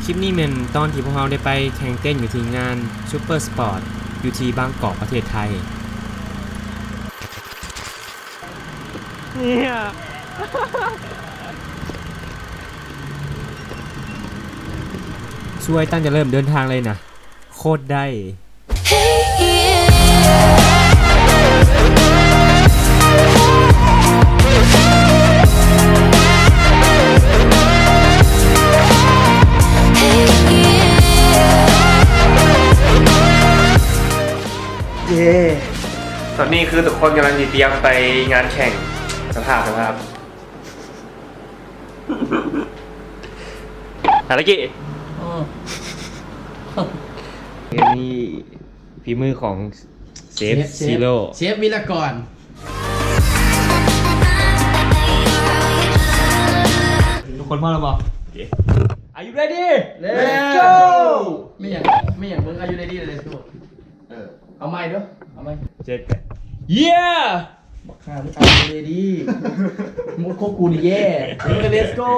ຄລິບນີ້ແມ່ນຕອນທີ່ພວກເຮົາໄດ້ໄປແຂ່ງເຕັ້ນຢູ່ທີ່ງານ Super Sport ຢູ່ທີ່ບາງກອກ ປະເທດໄທ. ເນຍ ຊ່ວຍຕັ້ງແຕ່ເລີ່ມເດີນທາງເລີຍນະ. ໂຄດໄດ້. ເຢ້ ຕອນນີ້ຄືທຸກຄົນກຳລັງຊິຕຽມໄປງານແຂ່ງ. ສະພາບ ສະພາບ. ອາລາກິ ອືມ ເກມນີ້ ຝີມືຂອງເຊຟ ເຊຟ ຊີໂຣ ເຊຟ ວິລະກອນ. ທຸກຄົນພ້ອມແລ້ວບໍ່? ໂອເຄ Are you ready? Let's go! ແມ່ນຫຍັງ ແມ່ນຫຍັງ ເບິ່ງ Are you ready? Let's go. ເອີ ເອົາໃໝ່ເດີ້ ເອົາໃໝ່ ເຈັດ ແປດ Yeah! ບັກຫ່າ Are you ready? ໝົດໂຄກກູນີ້ແຍ່. Let's go!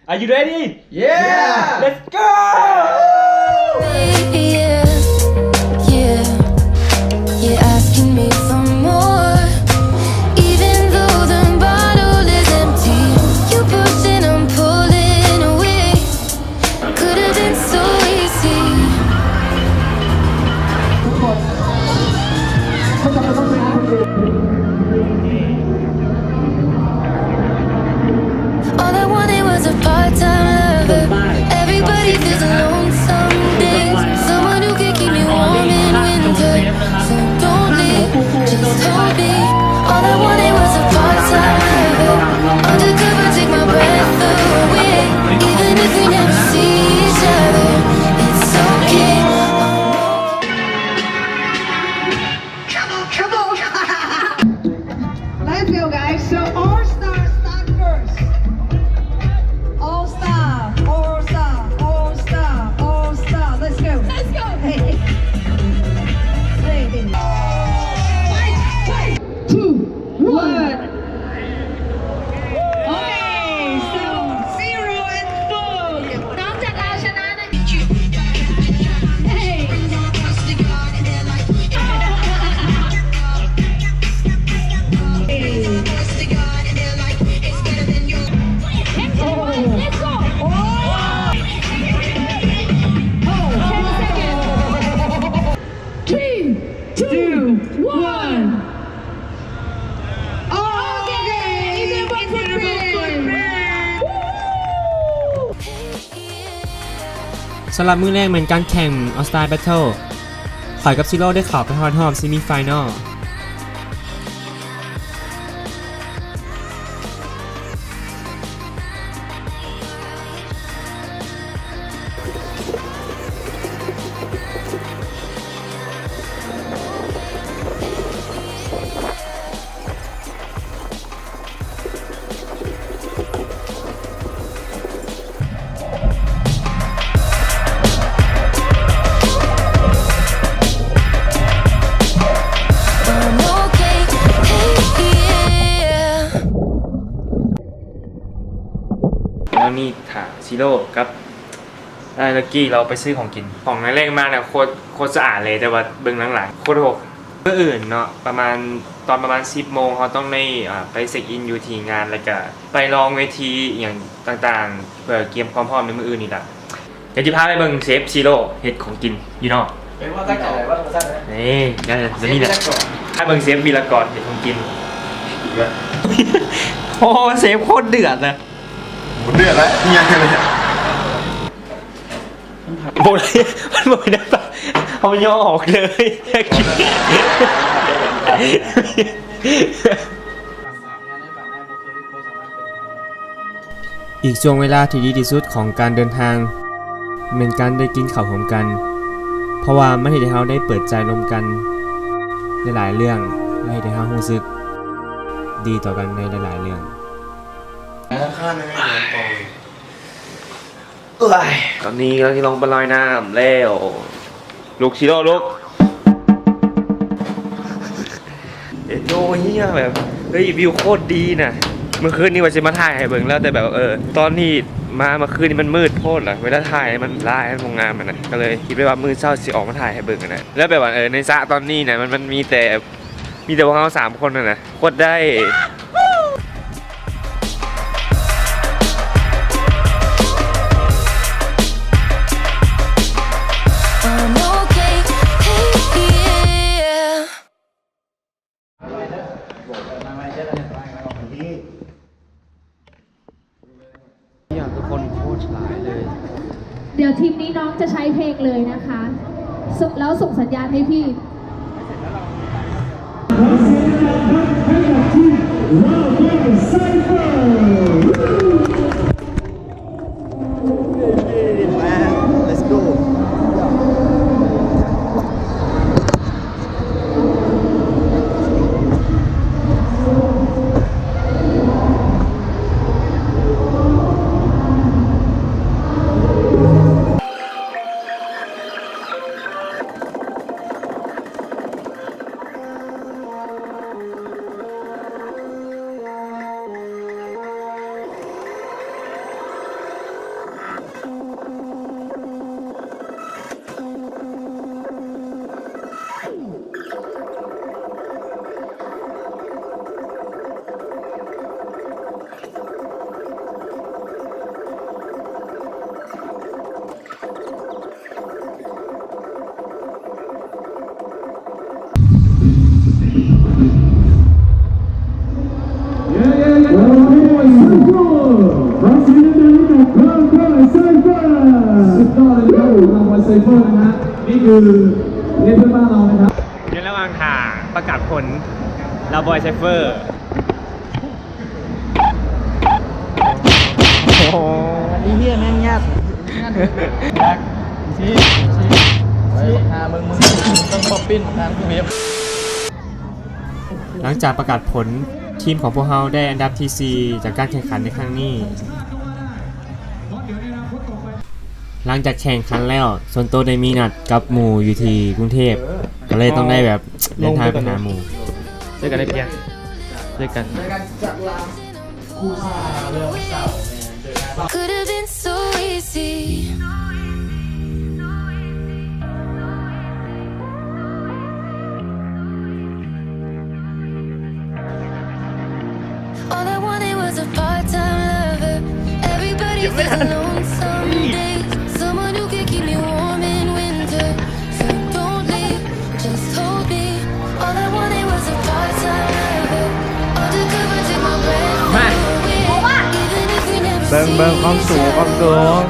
Are you ready? Yeah! Let's go! Yeah, yeah. You're asking me for more, even though the bottle is empty. You're pushing, I'm pulling away. Could have been so easy. All I wanted was a part-time lover. Everybody feels alone some days. Someone who could keep me warm in winter. So don't leave, just hold me. All I wanted was a part-time lover. Undercover, take my breath away. Even if we never see each other, it's okay. Come on, come on. Let's go, guys. So All Star start first. All Star, All Star, All Star, All Star. Let's go. Let's go. Hey. Hey. Fight, fight. Two, one. Okay, so zero and four. ນ້ອງຈະເອົາຊະນະນະ. Hey. Hey. Let's go. Oh. Oh. Ten seconds. Three, two, one. ໂອເຄ ເປັນບົດເປັນ. ສຳລັບມື້ແລກແມ່ນການແຂ່ງ All Star Battle. ຂ້ອຍກັບຊີໂຣໄດ້ເຂົ້າໄປຮອດຮອບເຊມີໄຟນອລ. ຕອນນີ້ຖ້າຊີໂຣກັບອ້າຍລັກກີ້ລາວໄປຊື້ຂອງກິນ. ຂອງແລກມານະ ໂຄດ ໂຄດສະອາດເລີຍ, ແຕ່ວ່າເບິ່ງຫຼັງໆ ໂຄດໂຫດ. ມື້ອື່ນເນາະ ປະມານ ຕອນປະມານສິບໂມງ ເຮົາຕ້ອງໄດ້ ອາ ໄປເຊັກອິນຢູ່ທີ່ງານ ແລ້ວກະໄປລອງເວທີອີ່ຫຍັງຕ່າງໆ ເພື່ອກຽມຄວາມພ້ອມໃນມື້ອື່ນນີ້ລະ. ດຽວຈະພາໄປເບິ່ງເຊຟຊີໂຣເຮັດຂອງກິນຢູ່ນອກ. ເປັນວ່າຕັ້ງໃຈໄດ້ວ່າຊັ້ນເດ້. ນີ້ ດຽວນີ້ແຫຼະ ພາເບິ່ງເຊຟວິລະກອນເຮັດຂອງກິນ. ໂອ້ ເຊຟໂຄດເດືອດນະ. ບໍ່ເດືອດແລ້ວ ຍັງເລີຍ. ບໍ່ໄດ້ ມັນບໍ່ໄດ້ປະ ເອົາຍໍອອກເລີຍ. ອີກຊ່ວງເວລາທີ່ດີທີ່ສຸດຂອງການເດີນທາງ ແມ່ນການໄດ້ກິນເຂົ້າຮ່ວມກັນ, ເພາະວ່າມັນເຮັດໃຫ້ເຮົາໄດ້ເປີດໃຈລົມກັນໃນຫຼາຍເລື່ອງ ແລະ ເຮັດໃຫ້ເຮົາຮູ້ສຶກດີຕໍ່ກັນໃນຫຼາຍໆເລື່ອງ. ໂອ້ຍ ຕອນນີ້ກຳລັງຊິລົງໄປລອຍນ້ຳແລ້ວ. ລຸກ ຊີໂຣ ລຸກ. ເອັດໂດ ເຮີຍ ແບບ ເຮີຍ ວິວໂຄດດີນະ. ມື້ຄືນນີ້ວ່າຊິມາຖ່າຍໃຫ້ເບິ່ງແລ້ວ ແຕ່ແບບ ເອີ ຕອນນີ້ ມາເມື່ອຄືນນີ້ມັນມືດໂພດລະ ເວລາຖ່າຍມັນລາຍມັນບໍ່ງາມຫັ້ນນະ ກໍເລີຍຄິດໄວ້ວ່າມື້ເຊົ້າຊິອອກມາຖ່າຍໃຫ້ເບິ່ງຫັ້ນນະ ແລ້ວແບບວ່າ ເອີ ໃນສະຕອນນີ້ນະ ມັນ ມັນມີແຕ່ ມີແຕ່ພວກເຮົາສາມຄົນຫັ້ນນະ ໂຄດໄດ້. I'm okay, hey, yeah. เนี่ย ทุกคนโคตรร้ายเลย เดี๋ยวทีมนี้น้องจะใช้เพลงเลยนะคะ ส- แล้วส่งสัญญาณให้พี่ ขอเสียงดังครับ ให้กับทีม Wild Boy Cypher. Let's go. ขอเสียงดังให้กับ Wild Boy Cypher สุดยอดเลยนะครับ Wild Boy Cypher นะฮะ นี่คือประเทศเพื่อนบ้านเรานะครับ ຢູ່ລະຫວ່າງຖ້າປະກາດຜົນ Wild Boy Cypher. ໂອ້ໂຫ ອີເຫ້ຍແມ່ງຍາດ ຍາດ ແບັກ ຊີ ຊີ ຊີ ຫາເບິ່ງ ມຶງ ມຶງຕ້ອງປັບປິ່ນທາງເວັບ. ຫຼັງຈາກປະກາດຜົນ, ທີມຂອງພວກເຮົາໄດ້ອັນດັບທີສີ່ຈາກການແຂ່ງຂັນໃນຄັ້ງນີ້. ຫຼັງຈາກແຂ່ງຂັນແລ້ວ, ສ່ວນໂຕໄດ້ມີນັດກັບໝູ່ຢູ່ທີ່ກຸງເທບ, ກໍເລີຍຕ້ອງໄດ້ແບບເດີນທາງໄປຫາໝູ່. ເຈີກັນເດີເພຍ, ເຈີກັນ. Could have been so easy. All I wanted was a part-time lover. Everybody feels alone some days. Someone who can keep me warm in winter. So don't leave, just hold me. All I wanted was a part-time lover. Undercover, take my breath away. Even if we never see each other, it's okay. ເບິ່ງ ເບິ່ງຄວາມສູງ ຄວາມສູງ.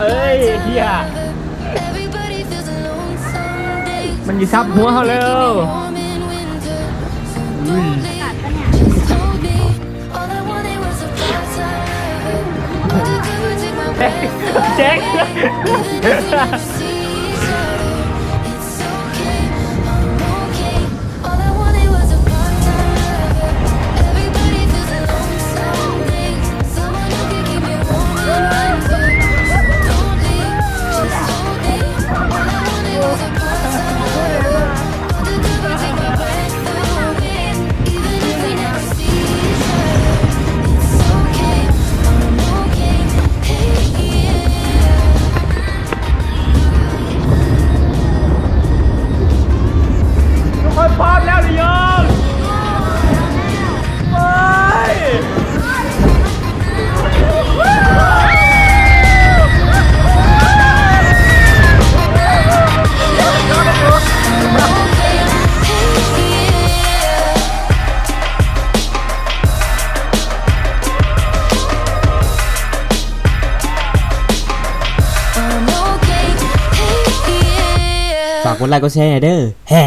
ເອີຍ ເຮີ້ຍ ມັນຊິສັບຫົວເຮົາແລ້ວ. ແຈັກ ແຈັກ. ຝາກກົດໄລກົດແຊແດ່ເດີ ແຮ່.